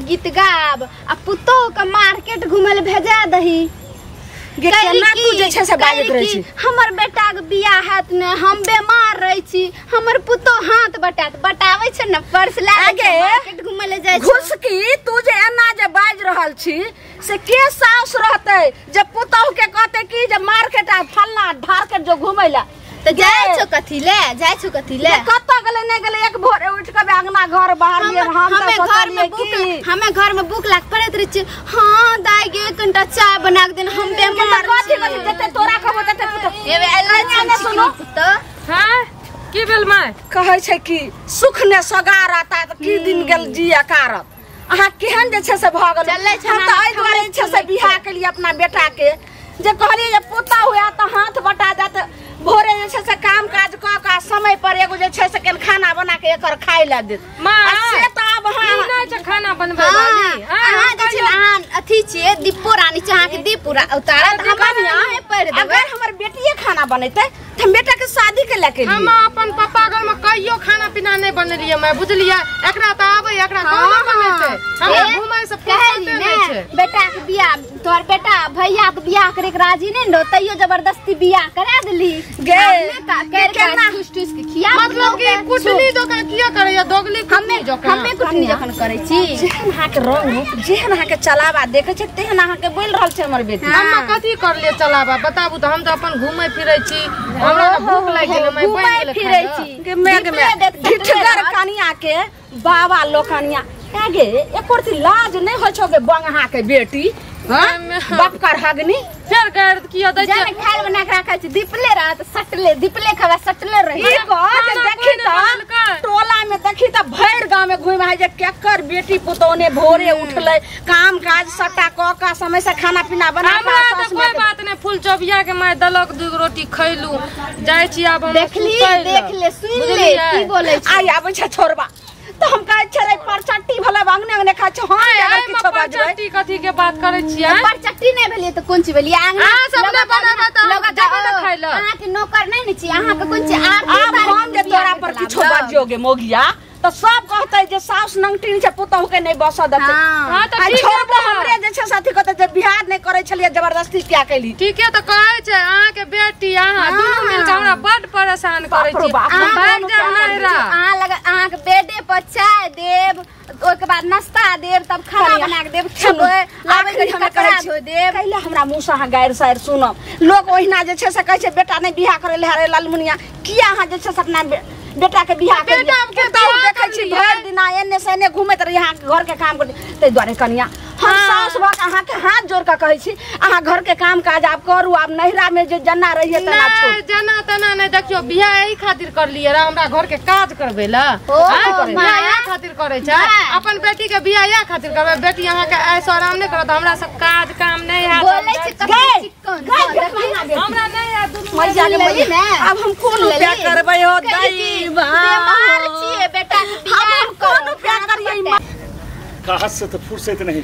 गीत गाब आ पुतोह के मार्केट घुमै ले भेजा दही। गे केना तू जे छै से बाजैत रहै छी? हमर बेटा के बियाह हैत ने, हम बेमार रहै छी, हमर पुतोह हाथ बटात बटाबै छै ने, पर्स लए के मार्केट घुमै ले जाइ छै। घुसकी तू जे एना जे बाजि रहल छी से के साउस रहतै जे पुतोह के कहतै कि जे मार्केट आ फल्ला ढारकेट जो घुमै ले? तऽ जाइ छौ कथी ले, जाइ छौ कथी ले? कतऽ गेलै नहि गेलै, एक भोरे उठि कऽ अंगना घर बाहर हमे घर में बुक लाग पड़ैत रहै छियै। हाँ दाइ गे कनिटा चाय बना के देन, हम बेमार कथी कथी जते तोरा कहबो तते पुतोह। एबे अल्लाह सुनो पुतोह। हां की भेल my? कहै छै कि सुख ने सगारत आ की दिन गेल जी अकारत। अहाँ केहन जे छै से भऽ गेल। हम तऽ एहि दुआरे जे छै से बियाह केलियै अपना बेटा के, जे कहलियै जे पोता हुए तऽ हाथ बटा जात, भोरे जे छै से काम काज कऽ कऽ समय पर एगो जे छै से केन खाना बना के एकर खाय लए देत। से तऽ आब अहाँ नहि छै खाना बनबै वाली। अहाँ जे छै अहाँ अथी छियै दीपो रानी छै, अहाँके दीप उतारत हम अहाँ पढ़ि देबै। अगर हमर बेटिए खाना बनेतै तऽ हम बेटा के शादी के लए के हम अपन पापा घर में कहियो खाना पीना नहि बनेलियै मैं, बुझलियै? एकरा तऽ आबै, एकरा कोना बनेतै? हमरा घुमै से फुर्सते नहि छै। बेटा के बियाह, तोहर बेटा भैया के बियाह करे के राजी नहि रहो, तैयो जबरदस्ती बियाह करा देली। गे केना ठुस ठुस के खिया, मतलब कि कुटनी जकाँ किया करैया? दोगली कुटनी जकाँ। हमे कुटनी जखन करै छी। जेहन अहाँ के रंग रूप, जेहन अहाँ के चलावा देखै छै तेहन अहाँ के बोलि रहल छै हमर बेटी। हम कथी करलियै चलावा बताबू तऽ? हम तऽ अपन घुमै फिरै छी, हमरा तऽ भूख लागि गेलै, मैं बनि गेलै फिरै छी। गे मेघ में ढिठगर कनिया के बाबा लोकनिया गे एको लाज नहि होइ छौ गे बंगहा के बेटी? हां बाप कर हगनी फेर गारि किया दै छै? जाने खायल बना के राखै छै, दीपले रहत सटले, दीपले खबा सटले रही। ई कह जे देखी त टोला में देखी त भरि गांव में घुमि है जे केकर बेटी पुतोने भोरे उठलै, काम काज सट्टा क क समय से खाना पीना बना के। हमरा तऽ कोई बात नहि, फूल चौबिया के माय दलक दू रोटी खैलू, जाइ छी आब हम। देखली, देख ले, सुन ले की बोलै छै। आइ आबै छै छोड़बा तऽ हम कहै छै रे परचट्टी भला अंगने अंगने खाइ छै। हम अगर किछो बजबै परचट्टी कथी के बात करै छियै? परचट्टी नहि भेलियै तऽ कोन चीज भेलियै? अंगना अहाँ सब नहि बनेबै तऽ हम जेबै ने खाइ लए। अहाँ के नौकर नहि ने छी, अहाँ के कोन चीज? आब हम जे तोरा पर किछो बजियो गे मोगिया तऽ सब कहतै जे साउस नंगटी छै, पुतोह के नहि बसऽ देतै। हां तऽ छोड़बो हमरे जे छै साथी कहतै जे बियाह नहि करै छलियै जबरदस्ती किया कैली। ठीके तऽ कहै छै अहाँ के बेटी अहाँ दुनू मिल के हमरा बड परेशान करै छी। हम भागि जायब नहिरा। अहाँ लग अहाँ के बेडे पर चाय देब, ओहिके बाद नाश्ता देब, तब खाना बना के देब, खेबै, लाबै के कपड़ा धो देब। कैला हमरा मुँह से अहाँ गारि सारि सुनब? लोक ओहिना जे छै से कहै छै बेटा नहि बियाह करै लए रे लालमुनिया, किया अहाँ जे छै से अपना बेटा के बियाह देखै छी भरि दिना एने से एने घुमैत रही, अहाँ घर के काम कर। ताहि दुआरे कनिया हम साउस भऽ के अहाँके हाथ जोड़ कऽ कहै छी अहाँ घर के काम काज आब करू, आब नैहरा में जे जना रहिए तना छोड़। जना तना नहि, देखियौ बियाह एहि खातिर करलियै रह, हमरा घर के काज करबै लए। बियाह एहि खातिर करै छै, अपन बेटी के बियाह एहि खातिर करबै। बेटी अहाँके ऐसो आराम नहि करत, हमरा सब काज काम नहि हैत। हमरा नहि हैत। आब हम कोन उपाय करबै हो दाई? बेमार छियै बेटा के बियाह हम कोन उपाय करियै? काज से तऽ फुर्सत नहीं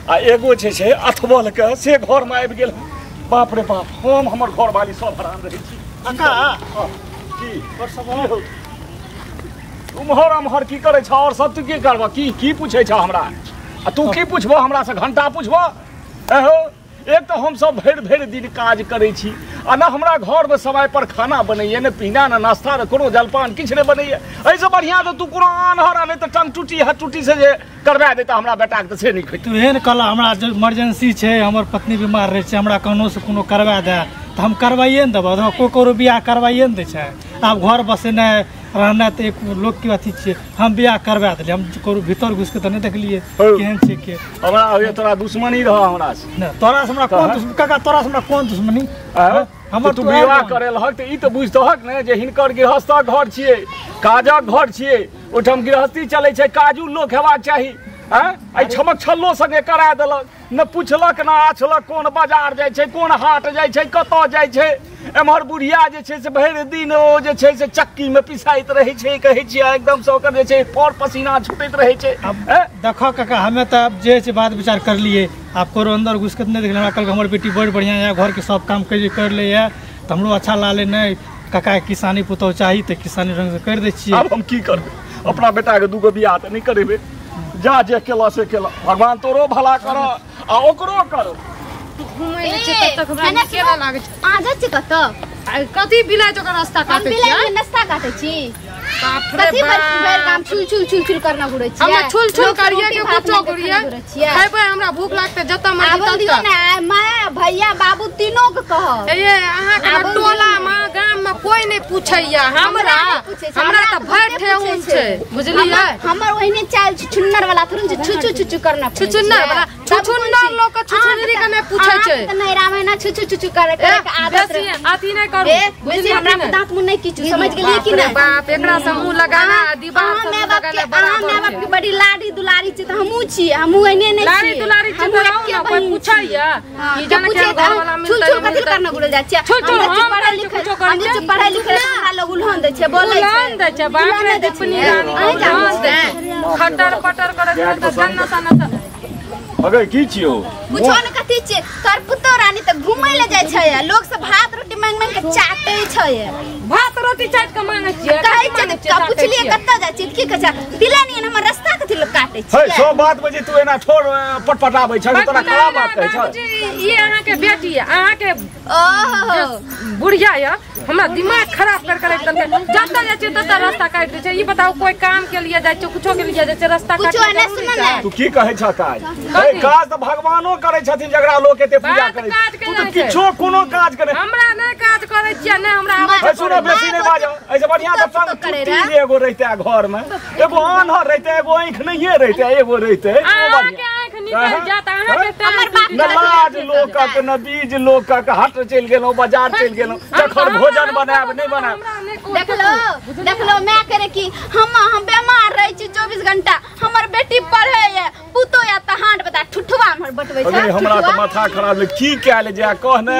आ एगो जे छै अथबल के से घर में आबि गेल। बाप रे बाप, हम हमर घर वाली सब हरान रहै छी। काका की उम्हर अम्हर की करै छ और सब तू की करबह? की की पूछै छ हमरा? आ तू की पूछबह हमरा से? घंटा पूछबह? एहो एक तऽ हम सब भरि भरि दिन काज करै छी आ न हमरा घर में समय पर खाना बनैया, न पीना, न नाश्ता, न कोनो जलपान किछु नहि बनैया। एहिसँ बढ़िआँ तऽ तू कोनो आन्हर आ नहि तऽ टंग टूटी हथ टूटी से जे करवा देता हमरा बेटा के, तऽ से नहि खैतै। तू एहन कहला हमरा इमरजेंसी छै, हमर पत्नी बीमार रहै छै, हमरा कोनो से कोनो करवा दे तऽ हम करवाइए ने देबह। कोइ ककरो बियाह करवाइए ने दै छै। आब घर बसेनाइ रहनाइ तऽ एक लोकके अथी छियै। हम बियाह करवा देलियै, हम ककरो भीतर घुसिके तऽ नहि देखलियै केहन छै के। हमरा होइए तोरा दुश्मनी रह हमरा से। नहि तोरा से हमरा कोन दुश्मनी काका? तोरा से हमरा कोन दुश्मनी? हमर तू विवाह करेलहक तऽ ई तऽ बुझतहक ने जे हिनकर गृहस्थक घर छियै, काजक घर छियै, ओहिठाम गृहस्थी चलै छै, काजू लोक हेबाक चाही। एहि छमक छल्लो संगे करा देलक, न पुछलक न आछलक कोन बाजार जाइ छै, कोन हाट जाइ छै, कतऽ जाइ छै। एम्हर बुढ़िया जे छै से भरि दिन ओ जे छै से चक्की में पिसाइत रहै छै, कहै छियै एकदम से ओकर जे छै पर पसीना छूटैत रहै छै। देखो काका, हमे तऽ आब जे छै बात विचार करलियै, आब ककरो अंदर घुसि के नहि देखलियै। हमरा कहलकै हमर बेटी बड़ बढ़िआँ यऽ, घरके सब काम कर लै यऽ, तऽ हमरो अच्छा लागलै। नहि काका किसानी पुतोह चाही तऽ किसानी रंग से कर दै छियै। आब हम की करबै? अपना बेटा के दूगो बियाह तऽ नहि करेबै। जा जे केला से केला भगवान तोरो भला कर आ ओकरो करो घुमै ले छै तब तक हमरा केला लागै छै आ जा छै कतौ कथी बिलाइ जोकर रास्ता हम काटै बिलाइ छियै के नाश्ता काटै छी बाप रे कथी बाप भरि गाम छुल छुल छुल छुल करना घुरै छियै हमरा छुल छुल लोक सब करिए रोटी के भात कुछो नहि करिए घुरै छियै खेबै हमरा भूख लागतै जतऽ मर्जी आबल दियौ ततऽ ने माय भैया बाबू तीनों के कहब ए अहाँ के आबल टोला दियौ ने। में गाम में कोई नहीं पूछैया हमरा नहि पूछै छै, हमरा तऽ तऽ भरि बहुते ठेहुन पूछै छै बुझलियै हमर ओहिने चाल छुछुन्नर वाला थोड़ी छै छुछु छुछु करना पड़ै छुछुन्नर छै। वाला, तब कोन छुछुन्नर चीज? लोक के छुछुन्नरी के नहि पूछै अहाँके छै। तऽ नहि रामे ना छुछु छुछु करे ए, करे के आदत बेसी रहे। अथी नहि करू ए बेसी बुझलियै हमरा कि नहि? दांत मुंह नहि किछु समझ गेलियै कि बाप रे नहि बाप एकरा से मुंह लगाना दीवार अहाँ से माय मुंह बाप के लगाना अहाँ माय बराबर बाप छै। के बड़ी लाडी दुलारी छी तऽ हमहूँ छी हमहूँ एने नहि लाड़ी छी दुलारी छी हमहूँ तऽ रहू एके ने कोई बहिन छी। पूछैया हाँ, ई के जाने पूछे के घर वाला छुल मिलतै छुल नहि कथी मिलतै करना घुरल जाइ छियै छुल छुल हम जे हम पढ़ल करै छी, लिखल कुछो करै हम जे छी। पढ़ल लिखल हमरा लोग उल्हन दै छै बोलै छै उल्हन दै छै बाप रे उल्हन दै दीपनी छै। रानी अहीं जानै उल्हन दै छियै? छै खटर पटर करैत रहत जन्ना सन्ना अगे की छियौ कुछो ने कथी छियै तोहर पुतोह रानी तऽ घूमै लए जाइ छै आ लोग सब भात रोटी मांगि मांगि के चाटै छै भात रोटी चाटि के मांगै छियै कहै कथी छै मांगै तऽ छियै, चाटै पुछलियै छियै? कतऽ जाइ छियै की कहै छै बिलानी हमर रास्ता कथी लोग काटै हे छियै सब बात में जे तू एना ठोर पटपटाबै छ तोरा खराब बात कहै छ बाबूजी, ई अहाँके बेटी यऽ अहाँके ओहो बुढ़िया यऽ हमरा दिमाग खराब कर कर रखि देलकै जतऽ जाइ छियै ततऽ रास्ता काटि दै छै ई बताउ कोई काम के लिए जाइ छै कुछो के लिए जाइ छै रास्ता कुछो काटना नहि जरूरी सुनऽ छै ने तू की कहै छ काज हे काज तऽ भगवानो करै छथिन जकरा लोक एते पूजा बात करै काज के तू तऽ नहि छै। किछो कोनो काज करे हमरा नहि काज करै छियै नहि हमरा आबै हे छै सुनो बेसी नहि बाजो ऐसे बढ़िया तऽ पुतोह संग करे टुट्टी रहे। जे एगो रहिते घर में एगो आन्हर रहिते एगो आँखि नहिये रहिते एगो रहिते ओ अहाँके बढ़िया आँखि निकलि जायत अहाँके टाइम हमर बाप न लाज लोकक न बीज लोकक हट चलि गेलहुँ बाजार चलि गेलहुँ जखन भोजन बनायब नहि बनायब देखलो देखलो मैं करे कि हम बीमार रहै छी 24 घंटा हमर बेटी पढ़े ये पुतो या तऽ हाथ बता ठुठुआ हमर बटबै छै अरे हमरा तऽ ठुठुआ। माथा खराब भेल की कयल जाय कह ने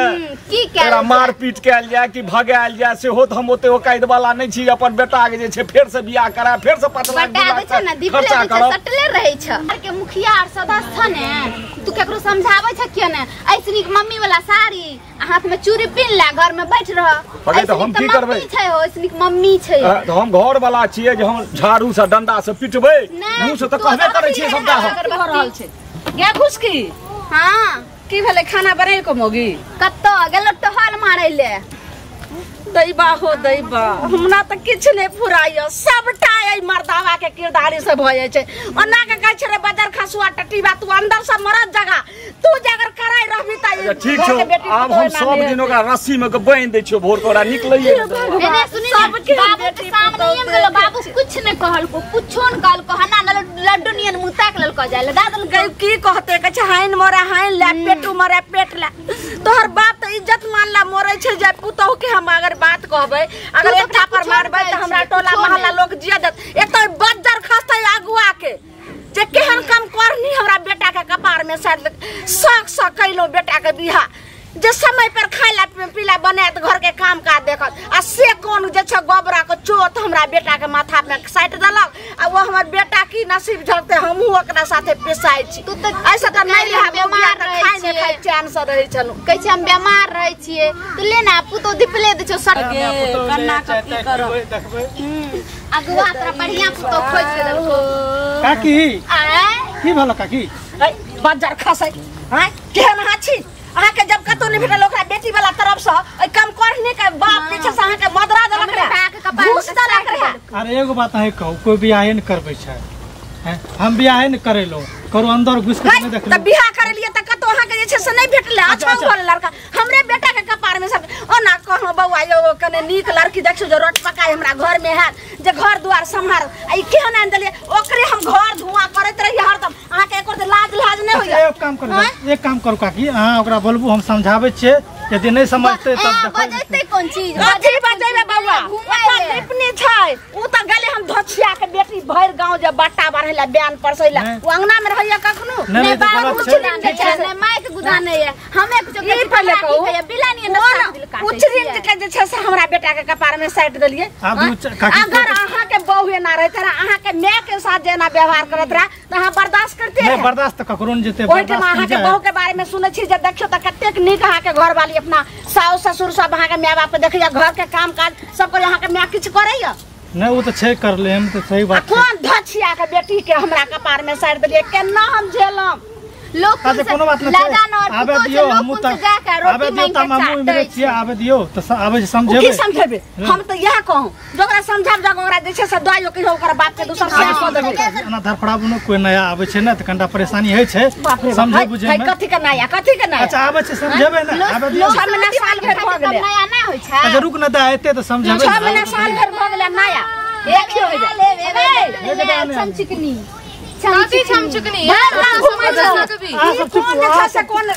की कयल एकरा जाय? मारपीट कयल जाय कि भगायल जाय सेहो तऽ हम ओते औकाइत वाला नहि छी अपन बेटा के जे छै फेर से बियाह करा फेर से 5 लाख 2 बटा लाख दै छै ने दीपले खर्चा दै छै करब सटले रहै छै घर के मुखिया आर सदस्य छ ने तू केकरो समझाबै छ किया ने ऐसे नीक मम्मी वाला साड़ी आ हाथ में चूड़ी पिन ला घर में बैठ रह अगे ऐसे तऽ हम नीक की तऽ करबै? मम्मी छै हो ऐसे नीक मम्मी छै तऽ हम घर वाला छियै जे हम झाड़ू से डंडा से पिटबै नहि, मुँह से तऽ तू कहबे करै छियै अगरबत्ती सबटा हम की भऽ रहल छै गे घुसकी हाँ की भेलै खाना बनेलको मौगी कतऽ गेलो टहल मारै ले दैबा हो दैबा हमरा तऽ किछु नहि फुराइय सबटा एहि मर्दावा के किरदारी से भऽ जाइ छै ओना के कहै छै रे बजर खसुआ टटीबा तू अंदर से मरद जगह तू जे अगर कराई रहबी तऽ अच्छा, ठीक घर छौ के बेटी आब पुतोह हम एना सब नहि दिन ओकरा रस्सी में के बान्हि दै छियौ भोर के ओकरा निकलैये नहि देबै। एने सुनी ने सबके बाबू के बेटी सामने पुतोह में गेलो बाबू कुछ नहीं कहलको कुछो न कहलको हना न लड्डू नियन मुँह ताक लेलको जाय ले दादल गई की कहते कहै छै हाइन मरे हाइन ले पेटू मरे पेट ले तोहर बाप तऽ इज्जत मान ला मरे छै जे पुतोह के हम अगर बात कहबै अगर तू तऽ एक थापर कुछो मारबै नहि तऽ हमरा कहै छियै, टोला कुछो मोहल्ला नहि। लोक जिया देत एक तऽ बज्जर खसतै अगुआ के जे केहन कम करनी हमरा बेटा के कपार में शायद शौक से कैलहुँ बेटा के बियाह जे समय पर खाय ला पीला बनायत घर के काम काज देखत आ से कोन जे छै गोबरा के चोत हमरा बेटा के माथा में साटि देलक आ वो हमर बेटा की नसीब झलते हमहूँ ओकरा साथे पेशाइ छी तू तऽ ऐसे तऽ नहि रहै बेमार तऽ रहै खाय नहि छियै। खाय चैन से रहै छलहुँ कहै छै हम बेमार रहै छियै तऽ ले ना पुतो दिपले दै छौ सट कन्ना के की करब देखबै अगुआ तोरा बढ़िया पुतो खोज के देलको काकी आय की भेल काकी ऐ, बज्जर खसै आँय केहन अहाँ छी अहाँके जब कतौ नहि भेटल ओकरा बेटी वाला तरफ से ओहि कम करने के बाप पीछे से अहाँके मदरा देलक हमरे बा के रहे कपार घूस में देलक साटि रहे देलको। अरे एगो बात अहीं कहू कोई बियाहे नहि करबै छै हैं? हम बियाहे नहि करेलहुँ करू अंदर घुसि के है, नहि तऽ देखलहुँ बियाह करेलियै तऽ कतौ अहाँके जे छै से नहि भेटलै अच्छा, अच्छा अच्छा। वाला लड़का हमरे बेटा के कपार में सब ओना कहलहुँ बौआ यौ कने नीक लड़की देखियौ जे रोट पकाय हमरा घर में हैत जे घर दुआर सम्हार आ ई केहन आनि देलियै ओकरे हम घर धुआं करैत रहियै हरदम अहाँके एको रत्ती लाज लाज नहि अच्छा, होइया एक काम करू एक काम करू काकी अहाँ ओकरा बोलबू हम समझाबै छियै यदि नहि समझतै तब ए, देखल बजैतै कोन चीज अथी बजेबै बौआ घुमै ओकर ले। लिपनी छै उ तऽ गेलै हम धोछिया के बेटी भरि गाँव जे बट्टा बढ़ै ला बयान परसै ला नहि। उ अंगना में रहैया कखनो नहि, नहि नहि, तऽ बाबू गलत कुछ छै। नहीं ठीक छै छै। नहि माइक गुदाने ये हमे कुछो ई पहिले कहू बिलानी न उचरिन के जे छै से हमरा बेटा के कपार में साटि देलियै आब दू काकी अगर अहाँ के बहू एना रहैत रहे अहाँ के माय के साथ जे एना व्यवहार करत रहे तऽ अहाँ बर्दाश्त करते नहि रहे बर्दाश्त तऽ ककरो नहि जेतै ओहिठाम बर्दाश्त अहाँ नहि के जाय। बहू के बारे में सुनै छी जे देखियौ तऽ कतेक नीक अहाँ के घर वाली अपना साउस ससुर सब अहाँ के माय बाप के देखैया घर के काम काज सब करे अहाँ के माय किछु करैया नहीं वो तो छै करले हम तो सही बात। कोन धछिया के बेटी के हमरा कपार में साइड देलिए केना हम झेलम। लोग अच्छा कोनो बात नहीं आबे दियो हम त आबे दियो त हम इमरे छियै आबे दियो त आबे समझेबे की समझेबे। हम त इएह कहूं जकरा समझाब जग ओकरा जे छै से दइयो कहियो ओकर बाप के दोसर से एना धरफड़ाबू न कोई नया आबे छै न त कनटा परेशानी होइ छै समझे बुझे में। कथि के नया कथि के नया? अच्छा आबे छै समझेबे न आबे दियो। 6 महीना साल भर भ गेलै नया नै होइ छै। अच्छा रुक न दा एते त समझेबे 6 महीना साल भर भ गेलै नया एक हो जाय छमचिकनी कथी छमचिकनी कोन जे छै कोन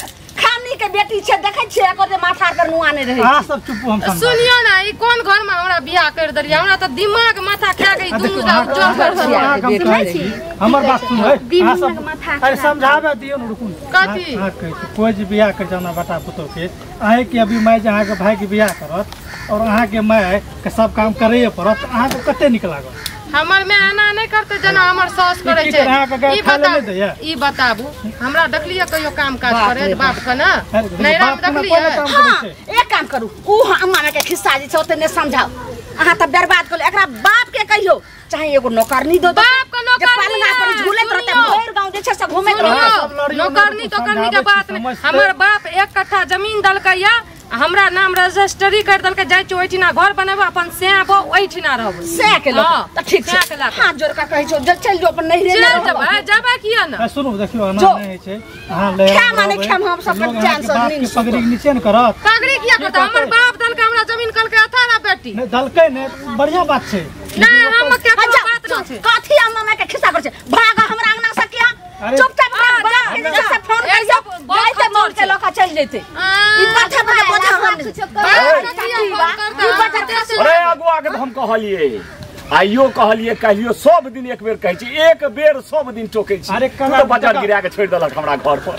खानी के बेटी छै देखै छियै एकर जे माथा पर नुआ नै रहै। अहाँ सब चुप हम सुनियो ना ई कोन घर में हमरा बियाह कर देलियै हमरा त दिमाग माथा खा गई दुनू दा उज्जर कर छी। हमर बात सुन है अहाँ सब अरे समझाबे दियो न रुकू कथी कोई जे बियाह कर जाना बेटा पुतोह के अहाँ के अभी my जे अहाँ के भाई के बियाह करत और अहाँ के my के सब काम करैए पड़त अहाँ के कते नीक लागत? हमर में एना नहीं करते जेना हमर सास करे छै। ई बताबू हमरा देखलिए कहियो काम काज करे बाप के ना नैरा में देखलिए? हां एक काम करू ऊ अम्मा के खिस्सा जे छै ओते नै समझाउ अहाँ त बर्बाद करू एकरा बाप के कहियो चाहे एगो नौकरनी दो बाप के नौकरनी पलंगा पर झूलैत रहते भरि गांव जे छै से घुमैत रहते। नौकरनी तोकरनी के बात नहीं हमर बाप एक कट्ठा जमीन दलकैया हमरा नाम रजिस्ट्री कर दलके जाय छी ओइठिना घर बनेबै अपन सैब ओइठिना रहबै सैह के लक त ठीक छै। हाथ जोड़ के कहै छौ जे चल जो अपन नहिरे चल जेबै जेबै किया न? सुनू देखियो एना नै होइ छै अहाँ ले खेम नै खेम हम सब चैन से नींद पगड़ी नीचे न करत। पगड़ी किया करत? हमर बाप दलके हमरा जमीन कलके अथा ना बेटी नै दलकै नै बढ़िया बात छै नै हम के कोनो बात नै छै। कथी अम्मा के खिस्सा करै छै भाग हमरा अंगना से किया चुपचाप हमरा बाप के जे से फोन करियो जाइते मोड़ के लक चल जैते ई पाछा पर बोझा हम अरे अगुआ के हम कहलिए आइयो कहलिए कहलियो सब दिन एक बेर कहै छी एक बेर सब दिन टोकै छी। अरे कना बजार गिरा के छोड़ देलक हमरा घर पर।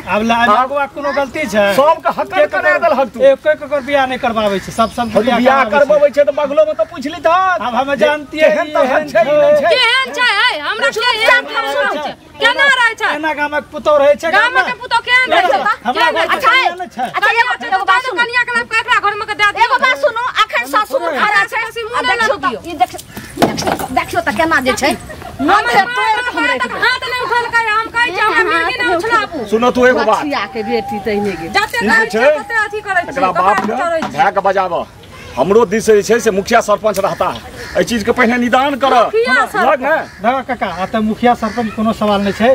आब ला अगुआ कोनो गलती छै सब के हक करा देलक तू एक एक बियाह नै करबाबै छै सब सब बियाह करबाबै छै त बगलो में त पूछ ली त आब हम जानतियै केहन त छै नै छै केहन छै हमरा केहन छै केना रहै छै एना गामक पुतोह रहै छै गामक पुतोह केहन रहै छै? हमरा अच्छा अच्छा एगो बात सुनू कनिया के एकरा घर में के दे दियो एगो बात सुनू अखन ससुर घर छै आ देखियो त ई देखियो त केना जे छै हमर तोड़ के हमरा हाथ नै उठलकै हम कहै छी हमरा मिर्गी नै उठलाबू। सुनो तू एगो बात बचिया के बेटी तहिने गे जते कहै छी तते अथी करै छी एकरा बाप ने भाय के बजाब हमरो दिस से जे छै से मुखिया सरपंच रहता है एहि चीज के पहिने निदान कर लग ने देखो काका आ त मुखिया सरपंच कोनो सवाल नहीं छै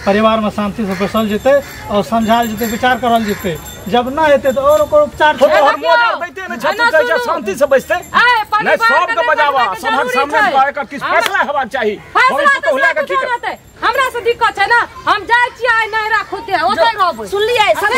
परिवार में शांति से बैसल जेतै और समझायल जेतै विचार करल जेतै जब ना हेतै त और ओकर उपचार छै। तोहर मोजर दैते नै छै तू कहै छै शांति से बैसतै नै सब के बजावा सबहक सामने एकर किछ फैसला हेबाक चाही। फैसला त होला के की करतै हमरा से दिक्कत छै ना हम जाइ छी आइ नहरा खुदे ओतै रहबै सुनलियै सब।